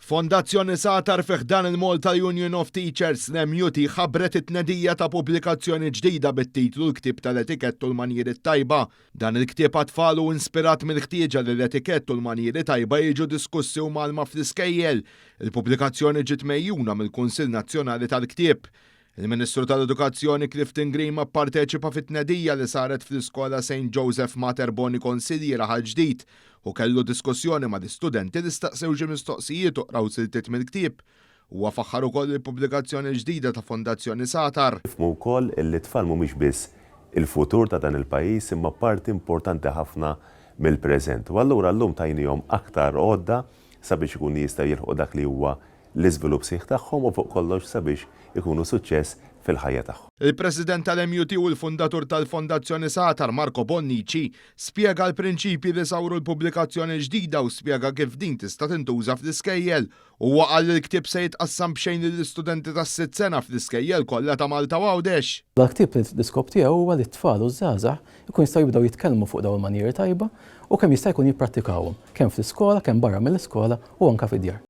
Fondazzjoni Sagħtar fi ħdan il-Malta Union of Teachers, l-MUT, ħabbret it-tnedija ta' pubblikazzjoni ġdida bit-titlu L-Ktieb tal-Etikett u l-Manjieri Tajba. Dan il-ktieb għat-tfal hu inspirat mill-ħtieġa li l-etikett u l-manjieri tajba jiġu diskussi u mgħallma fl-iskejjel. Il-pubblikazzjoni ġiet megħjuna mill-Kunsill Nazzjonali tal-Ktieb. Il-Ministru tal-Edukazzjoni Clifton Grima pparteċipa fit-tnedija li saret fl-iskola St. Joseph Mater Boni Consigli Raħal Ġdid u kellu diskussjoni mal-istudenti li staqsew xi mistoqsijiet u qraw siltiet mill-ktieb. Huwa faħħar ukoll il-pubblikazzjoni l-ġdida ta' Fondazzjoni Sagħtar. Nifhmu wkoll li t-tfal mhumiex biss il-futur ta' dan il-pajjiż imma parti importanti ħafna mill-preżent. U allura llum tajnihom aktar għodda sabiex ikunu jistgħu jilħqu dak li huwa l-iżvilupp sħiħ tagħhom u fuq kollox sabiex ikunu suċċess fil-ħajja tagħhom. Il-President tal-MUT u l-fundatur tal-Fondazzjoni Sagħtar, Marco Bonnici, spjega l-prinċipji li sawru l-pubblikazzjoni l-ġdida u spjega kif din tista' tintuża fl-iskejjel. Huwa qal li l-ktieb se jitqassam b'xejn lill-istudenti tas-sitt sena fl-iskejjel kollha ta' Malta u Għawdex. Dal-ktieb l-iskop tiegħu huwa li t-tfal u ż-żgħażagħ ikunu jistgħu jibdew jitkellmu fuq dawn il-manjieri tajba u kemm jista' jkun jipprattikawhom, kemm fl-iskola, kemm barra mill-iskola u anke fid-djar.